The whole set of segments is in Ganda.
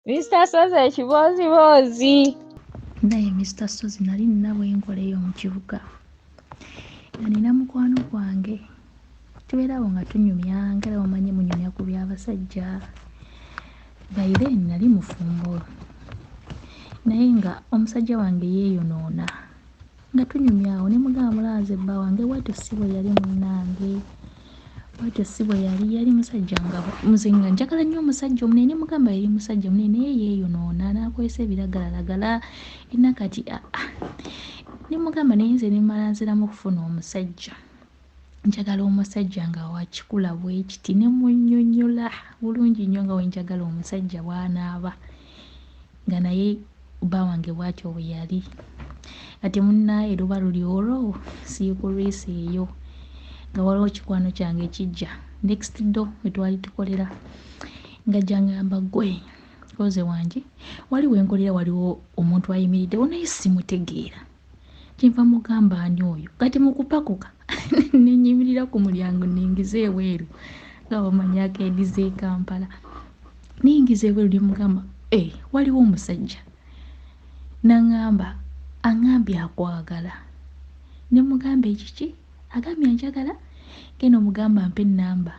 Mr. Sozi ekibooziboozi. Naye Mr. Sozi nali nina bwe nkola eyo mu kibuga nga nina mukwano gwange, tubeera awo nga tunyumya, nga era bw'omanyi munyumya ku by'abasajja. By then nali mufumbo naye nga omusajja wange yeeyonoona, nga tunyumya awo ne mugamba mulaba nze bba wange bw'atyo si bwe yali munnange, bw'atyo si bwe yali, yali musajja nga nze nga njagala nnyo omusajja omunene, ne mugamba yali musajja munene naye yeeyonoona n'akozesa ebiragalalagala era kati aa ne mugamba naye nze ne mmala nziramu okufuna omusajja, njagala omusajja nga wa kikula bwe kiti, ne mmunnyonnyola bulungi nnyo nga bwe njagala omusajja bw'anaaba nga naye bba wange bw'atyo bwe yali. Kati munnaaye luba luli olwo siikulwisa eyo nga waliwo kikwano kyange kijja next door we twali tukolera ng'ajja angamba ggwe koze wangi wali we nkolera waliwo omuntu ayimiriddewo naye simutegeera. Kyenva mugamba ani oyo? Kati mu kupakuka ne nnyimirira ku mulyango nningize ebweru nga bw'omanyi akeedi z'e Kampala. Nnyingiza ebweru ne mugamba eh waliwo omusajja n'aŋŋamba aŋŋambye akwagala. Ne mugamba ekiki? Agambye anjagala? Genda omugambe ampe ennamba.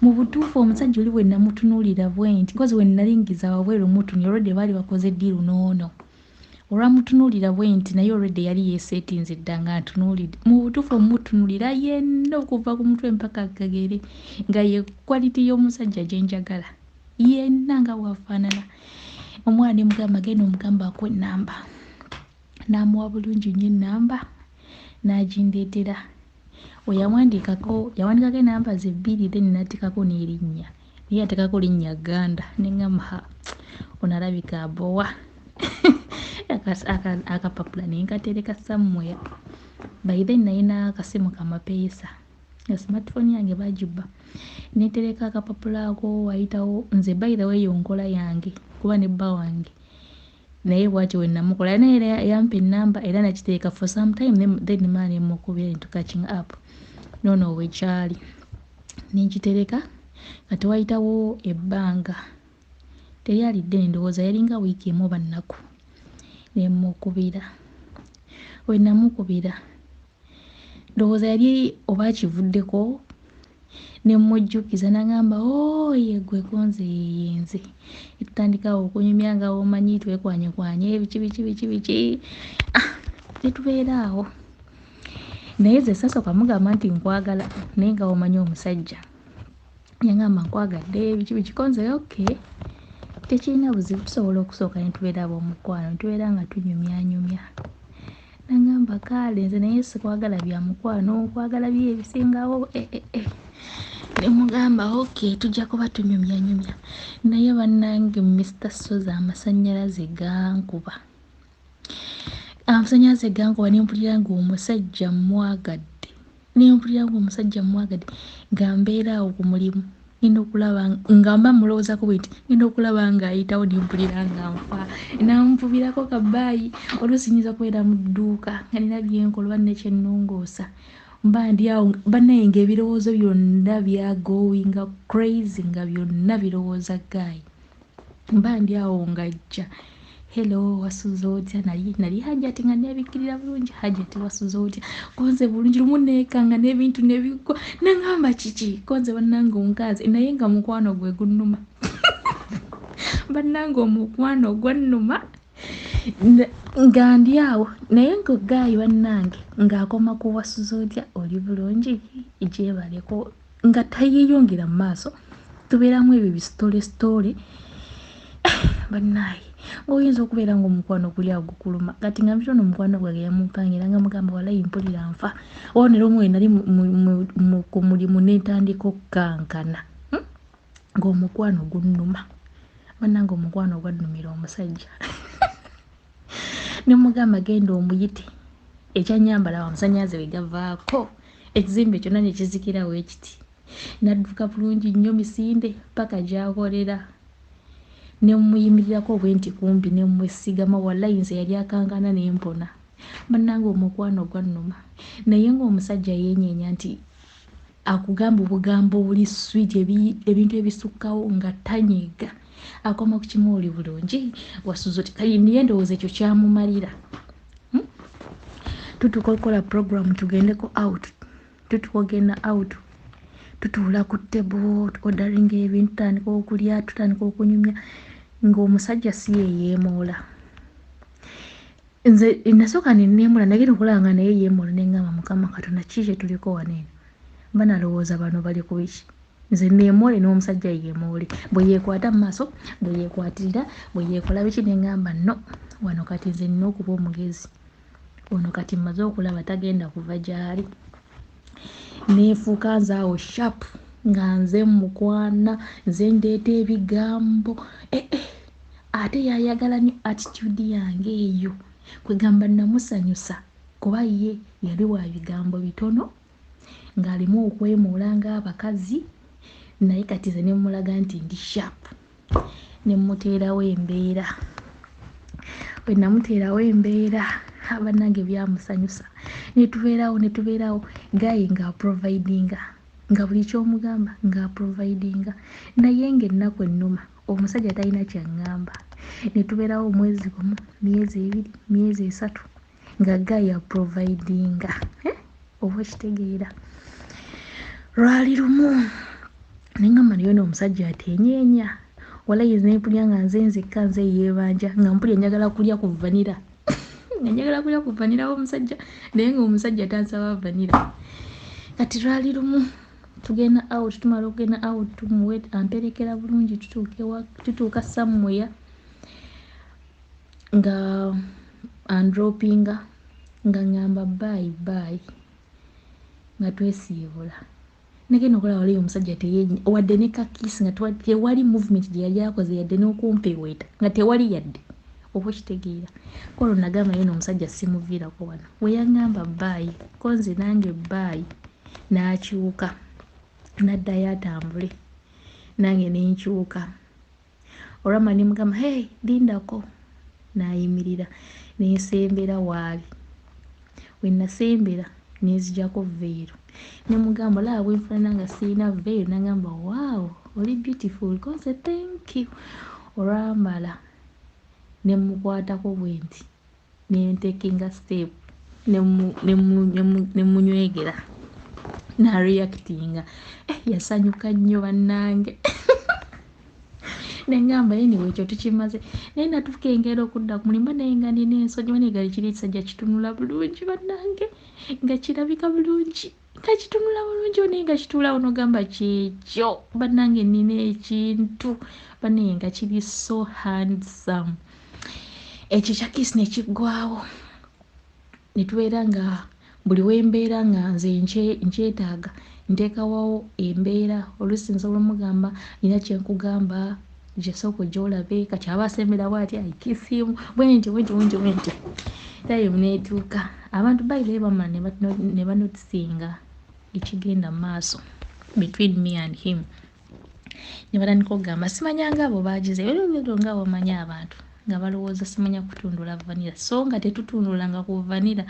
Mu butuufu omusajja oli bwe namutunuulira bwenti cause we nnalingiza wabweru mmutunuulira already baali bakoze ddiiru n'ono. Olwamutunuulira bwenti naye already yali yeeseetinze dda ng'antunuulidde. Mu butuufu omutunuulira yenna okuva ku mutwe mpaka ku kagere nga ye quality y'omusajja gye njagala. Yenna nga bw'afaanana. Omwana ne mugamba genda omugambe akuwe ennamba. N'amuwa bulungi nnyo ennamba n'agindeetera. We yawandiikako yawandiikako ennamba ze bbiri then n'ateekako n'erinnya. Naye yateekako linnya Gganda ne ŋŋamba ha ono alabika abowa. Akapapula ne nkatereka somewhere. By then nalina akasimu kamapeesa nga smartphone yange baagibba. Ne ntereka akapapula ako wayitawo nze by the way eyo nkola yange kuba ne bba wange naye bw'atyo bwe namukola naye era yampa ennamba era nakitereka for some time then mmala ne mmukubira ne tucatchinga up n'ono bwe kyali. Ne nkitereka kati wayitawo ebbanga teryali ddene ndowooza yalinga wiiki emu oba nnaku ne mmukubira. We namukubira ndowooza yali oba akivuddeko ne mmujjukiza n'aŋŋamba ooh ye ggwe ko nze ye nze. Ne tutandika awo okunyumya nga bw'omanyi twekwanyekwanye biki biki biki biki ah ne tubeera awo. Naye nze saasooka mugamba nti nkwagala naye nga bw'omanyi omusajja yaŋŋamba nkwagadde biki biki ko nze okay tekirina buzibu tusobola okusooka ne tubeera ab'omukwano ne tubeera nga tunyumyanyumya. N'aŋŋamba kaale nze naye sikwagala bya mukwano nkwagala biri ebisingawo eh eh eh. Ne mugamba okay tujja kuba tunyumyanyumya naye bannange Mr. Ssozi amasannyalaze gankuba. Amasannyalaze gankuba ne mpulira ng'omusajja mmwagadde. Ne mpulira ng'omusajja mmwagadde nga mbeera awo ku mulimu ngenda okulaba nga mba mmulowoozaako bwe nti ngenda okulaba ng'ayitawo ne mpulira nga nfa. N'anvubirako kabbaayi oluusi nnyinza okubeera mu dduuka nga nina bye nkola oba nina kye nnongoosa mba ndi awo bannaye ng'ebirowoozo byonna byagoinga crazy nga byonna birowooza guy. Mba ndi awo ng'ajja hello wasuze otya nali nali Hajjati nga neebikkirira bulungi Hajjati wasuze otya ko nze bulungi lumu neekanga n'ebintu ne biggwa n'aŋŋamba kiki ko nze bannange onkanze naye nga mukwano gwe gunnuma bannange omukwano gwannuma nga ndi awo naye nga guy bannange ng'akoma ku wasuze otya oli bulungi gyebaleko nga tayeeyongera mu maaso tubeeramu ebyo bisitole sitole bannaaye ng'oyinza okubeera ng'omukwano guli awo gukuluma kati nga mpita ono mukwano gwange yamumpangira nga mugamba walayi mpulira nfa oba ne lumu we nali ku mulimu ne ntandika okukankana Ng'omukwano gunnuma bannange omukwano gwannumira omusajja ne mugamba genda omuyite ekyannyamba laba amasannyalaze bwe gavaako ekizimbe kyonna ne kizikira weekiti n'adduka bulungi nnyo misinde ppaka gy'akolera ne mmuyimirirako bwenti kumpi ne mmwesigama walayi nze yali akankana ne mpona bannange omukwano gwannuma naye ng'omusajja yeenyeenya nti akugamba obugambo obuli sweet ebintu ebisukkawo nga tanyega. Akoma ku kimu, oli bulungi, wasuze oti? Kati niye ndowooza ekyo kyamumalira. Tutuuka okukola program tugendeko out, tutuuka ogenda out, tutuula ku table, orderinga ebintu, tutandika okulya, tutandika okunyumya, ng'omusajja si yeyeemoola. Nze nasooka neneemula, nagenda okulaba nga naye yeemoola, neŋŋamba, Mukama Katonda, ki kyetuliko wano eno? Mba nalowooza bano bali ku biki? Nze neemoole n'omusajja yeemoole, bwe yeekwata mu maaso, bwe yeekwatirira, bwe yeekola biki, neŋŋamba, no, wano kati nze nina okuba omugezi. Ono kati mmaze okulaba tagenda kuva gy'ali. Neefuuka nze awo sharp, nga nze mukwana, nze ndeeta ebigambo, eh, eh. Ate yayagala nnyo attitude yange eyo. Kwegamba namusanyusa, kuba ye yali wa bigambo bitono, ng'alimu okwemoola ng'abakazi, naye kati nze nemulaga nti ndi sharp, nemuteerawo embeera. Bwe namuteerawo embeera, bannange, byamusanyusa. Netubeerawo, netubeerawo, guy ng'aprovidinga, nga buli kyomugamba ng'aprovidinga, naye ng'ennaku ennuma omusajja talina kyaŋŋamba. Netubeerawo omwezi gumu, myezi 2, myezi 3, nga guy aprovidinga, eh? Oba okitegeera? Lwali lumu neŋŋamba, naye ono omusajja atenyeenya. Walayi nempulya nga nze nzekka nze yeebanja, nga mpulya njagala kulya ku vanilla, nga njagala kulya ku vanilla w'omusajja, naye nga omusajja tansaba vanilla. Kati lwali lumu tugenda out, tumala okugenda out, tumuwe amperekera bulungi, tutuuka somewhere nga andropinga, nga ŋŋamba bye bye, nga twesiibula. Nagenda okulaba waliyo omusajja teyenya wadde ne ka kiss, nga tewali movement gye yali akoze, yadde n'okumpeweeta nga tewali yadde. Oba okitegeera? Kwolwo nagamba, naye n'omusajja simuviirako wano. We yaŋŋamba bye, ko nze nange bye. N'akyuka n'addayo atambule, nange nenkyuka. Olwamala nemugamba, hey, lindako. N'ayimirira, nensembera waali. We nasembera, nenzijako veil, nemugamba, olaba bwenfaanana nga sirina veil? Nagamba, wow, oli beautiful. Konse, thank you. Olwamala nemukwatako bwe nti, nentekinga step, nemunywegera, nareactinga, eh, yasanyuka nnyo bannange. Neŋŋamba, anyway, ekyo tukimaze. Naye natuuka enkeera okudda ku mulimu, naye nga nina ensonyi. Banegala kiri ekisajja kitunula bulungi bannange, nga kirabika bulungi, nga kitunula bulungi, naye nga kituulawo nogamba kyekyo. Bannange, nina ekintu bannaye, nga kiri so handsome. Ekyo kya kiss nekiggwawo, netubeera nga buli wembeera nga nze nkyetaaga nteekawawo embeera. Oluusi nsobola omugamba, nina kyenkugamba, gyesooka ojja olabe. Kati aba asemberawo ati, I kiss him, bwentyo bwentyo bwentyo bwentyo. Time neetuuka, abantu bayirayo bamala ne banotisinga ekigenda mu maaso between me and him, ne batandika okugamba, simanyanga abo bagize nga bamanyi abantu nga balowooza simanya kutundula vanilla, so nga tetutundulanga ku vanilla.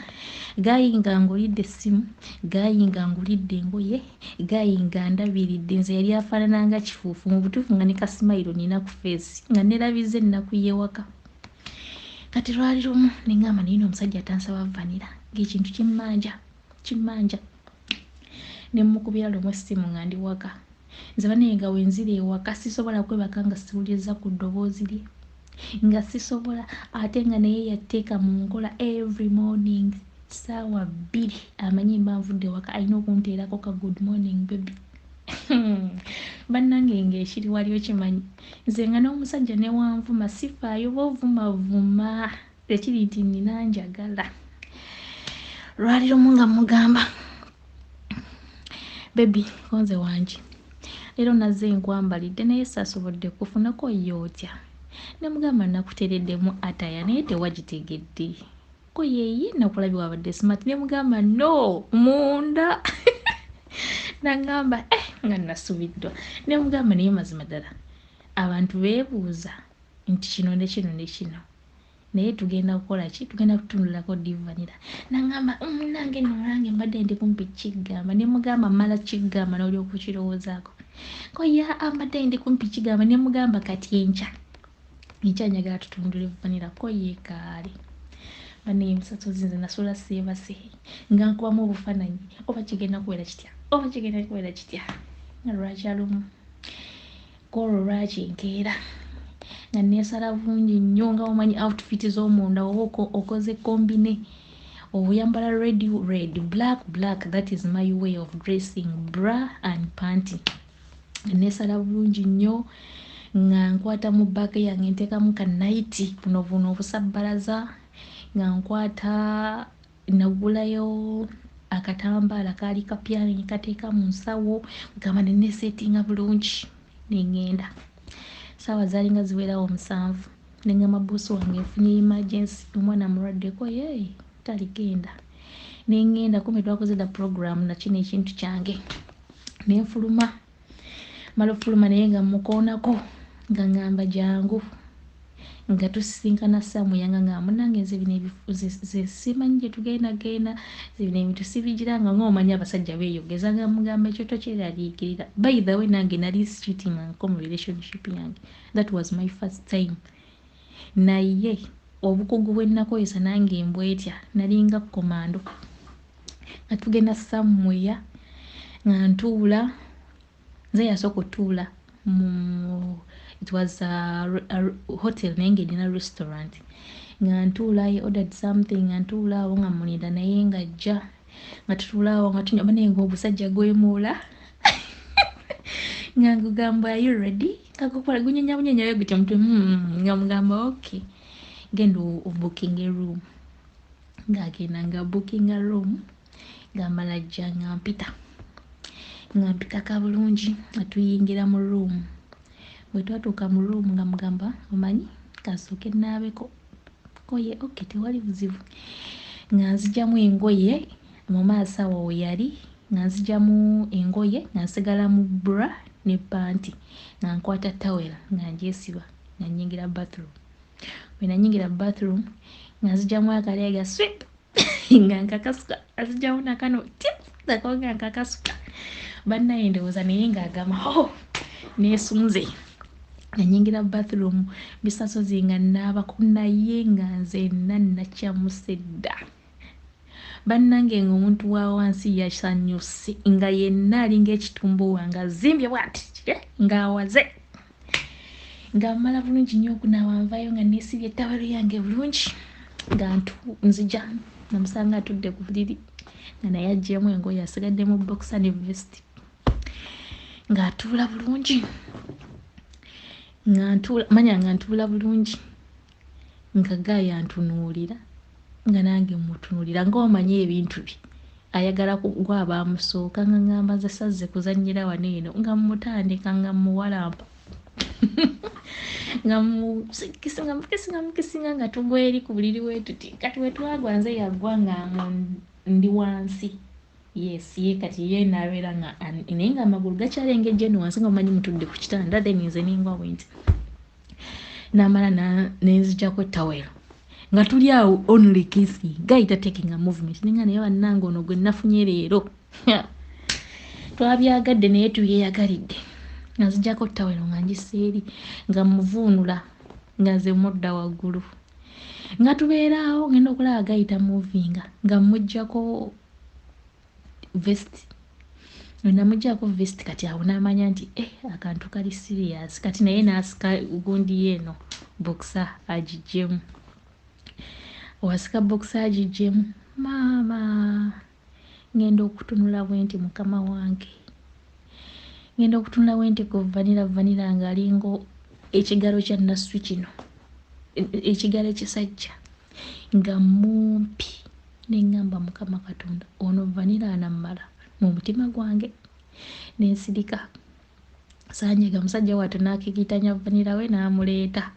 Guy nga ngulidde essimu, guy nga ngulidde engoye, guy nga ndabiridde. Nze yali afaanana nga kifuufu mu butuufu, nga ne ka smile nina ku face, nga nerabiza ennaku y'ewaka. Kati lwali lumu neŋŋamba, naye omusajja atansaba vanilla, ng'ekintu kimmanja kimmanja. Nemukubira lumu essimu nga ndi waka. Nze banaye nga wenzira ewaka sisobola kwebaka nga siwuliriza ku ddoboozi lye, nga sisobola. Ate nga naye yateeka mu nkola, every morning saawa 2, amanyi mba nvudde ewaka, alina okunteerako ka good morning baby. Bannange, ngaekiri wali okimanyi, nze nga n'omusajja newanvuma sifaayo, boovumavuma, tekiri nti nina njagala. Lwali lumu nga mugamba, baby, konze wangi, leero nazze nkwambalidde, naye saasobodde kufunako, ye otya? Nemugamba, nakutereddemu attire naye tewagitegedde. Ko yeeyi, nakulabye wabadde smart. Nemugamba, no, munda. Nagamba, eh, nga nasubiddwa. Nemugamba, naye mazima ddala abantu beebuuza nti kino ne kino ne kino, naye tugenda kukola ki? Tugenda kutundulako ddi vanilla? Nagamba, nange nno, nange mbadde ndi kumpi kigamba. Nemugamba, mala kigamba n'olyoka okirowoozaako. Ko ya ambadde ndi kumpi kigamba ne mugamba kati enkya enkya njagala tutundule vanilla. Ko ye kaale. Bannaye Mister Sozi, nze nasula seebase nga nkubamu obufaananyi, oba kigenda kubeera kitya, oba kigenda kubeera kitya. Nga lwakyalumu kwolwo lwaki enkeera nga neesala bulungi nnyo, nga omanyi outfit z'omunda, oba okoze combine, oyambala red red, black black. That is my way of dressing, bra and panty. Nga neesala bulungi nnyo, nga nkwata mu bag yange, nteekamu ka nightie, buno buno obusabbalaza, nga nkwata nagulayo akatambaala kaali kapya ne nkateeka mu nsawo, gamba ne neesetinga bulungi ne ŋŋenda. Ssaawa zaalinga ziwerawo 7, ne ŋŋamba boss wange nfunye emergency, omwana mulwaddeko. Ye taligenda ne ŋŋenda. Kumbe twakoze dda program nakino ekintu kyange. Ne nfuluma, mala ofuluma naye nga mukoonako, nga ŋŋamba jangu, nga tusisinkana Saamuyanga, nga munnange nze bino nze simanyi gye tugenda genda, nze bino ebintu sibigira, nga ng'omanyi abasajja beeyogeza, nga mugamba ekyo tokyeraliikirira. By the way, nange nali sicheatingangako mu relationship yange, that was my first time. Naye obukugu bwe nnakozesa nange mbwetya, nalinga commando. Nga tugenda somewhere, nga ntuula, nze yasooka otuula mu, it was a hotel naye ng'erina restaurant. Nga ntuula, I ordered something, nga ntuula awo nga mulinda naye ng'ajja, nga tutuula awo nga tunywa. Naye ng'obusajja gwemuula, nga ngugamba, "Are you ready?" Nga gukola gunyenya bunyenya bwe gutyo mutwe, nga mugamba, "Okay, genda obookinga room." Ng'agenda nga bookinga room, ng'amala ajja, nga mpita, nga mpitaka bulungi, nga tuyingira mu room. Bwe twatuuka mu room, nga mugamba, "Omanyi kasooke naabeko." Koye, "Okay, tewali buzibu." Nga nzijamu engoye mu maaso awo we yali, nga nzijamu engoye, nga nsigala mu bra ne panty, nga nkwata towel nga ngyesiba, nga nnyingira bathroom. Bwe nanyingira bathroom, nga nzijamu akaleega swip, nga nkakasuka, nzijamu nakano tip nako nga nkakasuka. Bannaye ndowooza naye ng'agamba, "Oh, neesunze." Nga nnyingira bathroom, bisasozi, nga naabako, naye nga nzenna nakyamuse dda. Bannange, ng'omuntu wa wansi yasanyuse, nga yenna alinga ekitumbuwa, nga azimbye bw'ati ng'awaze. Nga mmala bulungi nnyo okunaaba, nvayo nga neesibye ettawero yange bulungi, nga nzija namusanga atudde ku buliri, nga naye aggyemu engoye, asigadde mu boxer ne vest, ng'atuula bulungi, nga ntuula manya nga ntuula bulungi, nga guy antunuulira, nga nange mutunuulira, ng'omanyi ebintu bye ayagala gwaba amusooka. Nga ŋŋamba nze sazze kuzannyira wano eno, nga mutandika nga muwalampa, nga mukisinga mukisinga mukisinga, nga tugwa eri ku buliri wetuti. Kati wetwagwa, nze yagwa nga ndi wansi, yes, ye kati ye nabeera nga naye nga amagulu gakyalengejja eno wansi, nga mumanyi mutudde ku kitanda. Then nze nengwa bwe nti, namala nenzijako towel, nga tuli awo only kissing, guy taking a movement. Nenga naye bannange ono gwe nafunye leero twabyagadde, naye tuyeyagalidde. Nga nzijako towel, nga ngisa eri, nga muvuunula, nga nze mudda waggulu, nga tubeera awo. Ngenda okulaba guy tamovinga, nga muggyako vest. Namuggyako vest, kati awo n'amanya nti eh, akantu kali serious. Kati naye n'asika gundi ye eno boxer agiggyemu, wasika boxer agiggyemu. Maama, ngenda okutunula bwe nti, mukama wange, ngenda okutunula bwe nti ku vanilla, vanilla ng'alinga ekigalo kya nasswi kino, ekigalo ekisajja, nga mumpi. Neŋŋamba, "Mukama Katonda, ono vanilla anammala." Mu mutima gwange nensirika, sanjega. Musajja wattu n'akikitanya vanilla we n'amuleeta,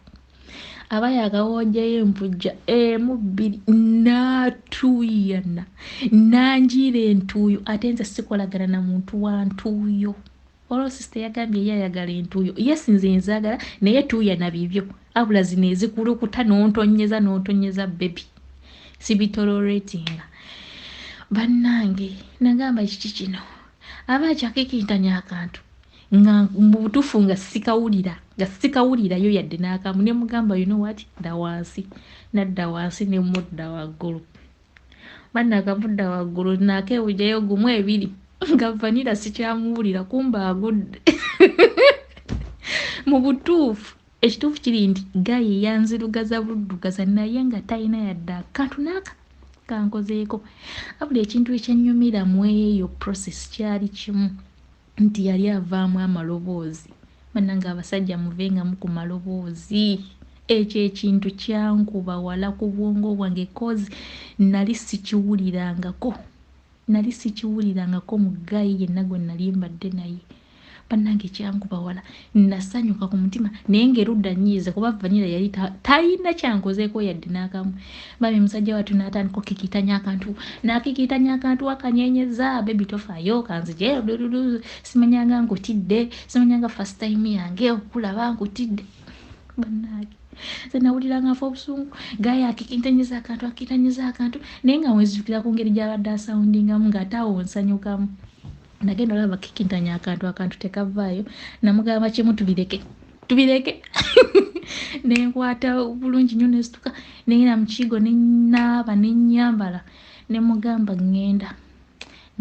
aba yakawojjayo empujja emu bbiri, n'atuuyana nanjiira entuuyo. Ate nze sikolagana na muntu wa ntuuyo. Olwo sister yagambye ye ayagala entuuyo. Yes, nze nzaagala, naye tuuyana bibyo, abula zino ezikulukuta n'ontonyeza n'ontonyeza, baby, sibitoleratinga. Bannange, nagamba kiki kino? Aba akyakikintanya akantu. Nga mu butuufu nga sikawulira, nga sikawulirayo yadde n'akamu. Ne mugamba, "You know what, dda wansi." Nadda wansi ne mudda waggulu. Bannakamudda waggulu, nakeewugyayo gumu ebiri, nga vanilla sikyamuwulira, kumba agudde. Mu butuufu, ekituufu kiri nti guy yanzirugaza buddugaza, naye nga talina yadde akantu naaka kankozeeko. Wabula ekintu ekyannyumira mu eyo process kyali kimu, nti yali avaamu amaloboozi. Bannange abasajja, muvengamu ku maloboozi. Ekyo ekintu kyankuba wala ku bwongo bwange, 'cause nali sikiwulirangako, nali sikiwulirangako mu guy yenna gwe nali mbadde naye. Bannange, kyankuba wala, nasanyuka ku mutima, naye ng'erudda nnyiize kuba vanilla yali talina kyankozeeko yadde n'akamu. Bami musajja wattu n'atandika okkikiitanya akantu, n'akikiitanya akantu, akanyenyeza, "Baby, tofaayo, kanzije lululu, simanyanga nkutidde, simanyanga first time yange okulaba nkutidde." Bannange, nze nawulira nga nfa obusungu. Guy akikintanyeza akantu, akikintanyeza akantu, naye nga mwezijukira ku ngeri gy'abadde asoundingamu, ng'ate awo nsanyukamu. Nagenda olaba kikintanya akantu, akantu tekavaayo. Namugamba kimu, "Tubireke, tubireke." Nenkwata bulungi nnyo, nesituka, nengenda mu kiigo, nenaaba, nenyambala, nemugamba ŋŋenda.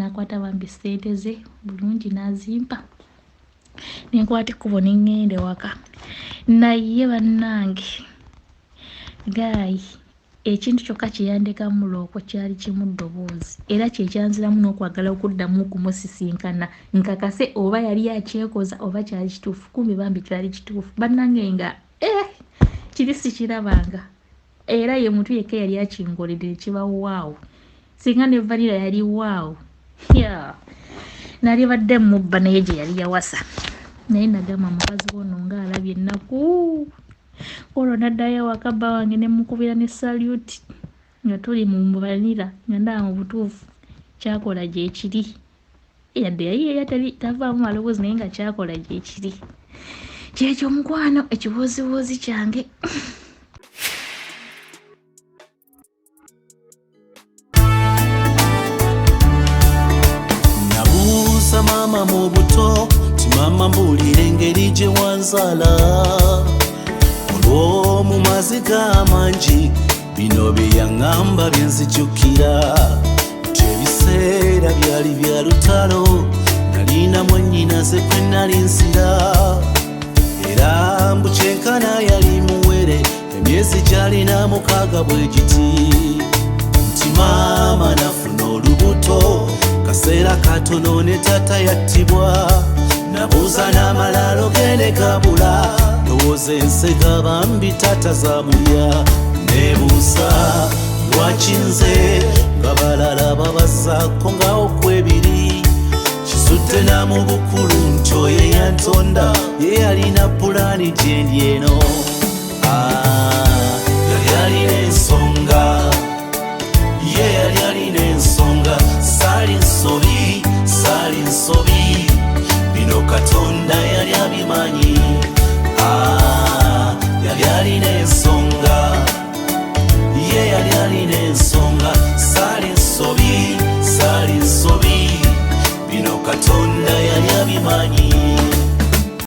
Nakwata bambi ssente ze bulungi n'azimpa, nenkwata ekkubo neŋŋenda ewaka. Naye bannange, guy ekintu kyokka kyeyandekamu looko kyali kimu, ddoboozi, era kyekyanziramu n'okwagala okuddamu okumusisinkana nkakase oba yali akyekoza oba kyali kituufu. Kumbe bambi kyali kituufu. Bannange, nga kiri sikirabanga, era ye muntu yekka yali akinkoledde nekiba waawo. Singa ne vanilla yali waawo, yeah. Nali badde mubba, naye gye yali yawasa. Naye nagamba, mukazi wono ng'alabye ennaku. Olwo naddayo ewaka, bba wange ne mukubira ne salute nga tuli mu vanilla, nga ndaba mu butuufu kyakola gyekiri, yadde yali yeya tavaamu maloboozi, naye nga kyakola gyekiri. Kyekyo omukwano, ekiwoziwozi kyange. Nabuuza maama mu buto ti, "Maama, mbuulira engeri gye wanzaala." Olw'omu maziga amangi, bino bye yaŋŋamba bye nzijukira, nti ebiseera byali bya lutalo, nalina mwannyinaze kwe nali nzira, era mbu kyenkana yali muwere, emyezi gyalina 6 bwe giti, nti maama nafuna olubuto kaseera katono ne tata yattibwa. Nabuuza n'amalaalo gene gabula, ndowooza ensega bambi tata zamulya. Nebuuza lwaki nze nga balala babasaako nga okwebiri. Kisudde na mu bukulu nti oyo eyantonda ye yalina pulaani gyendi eno.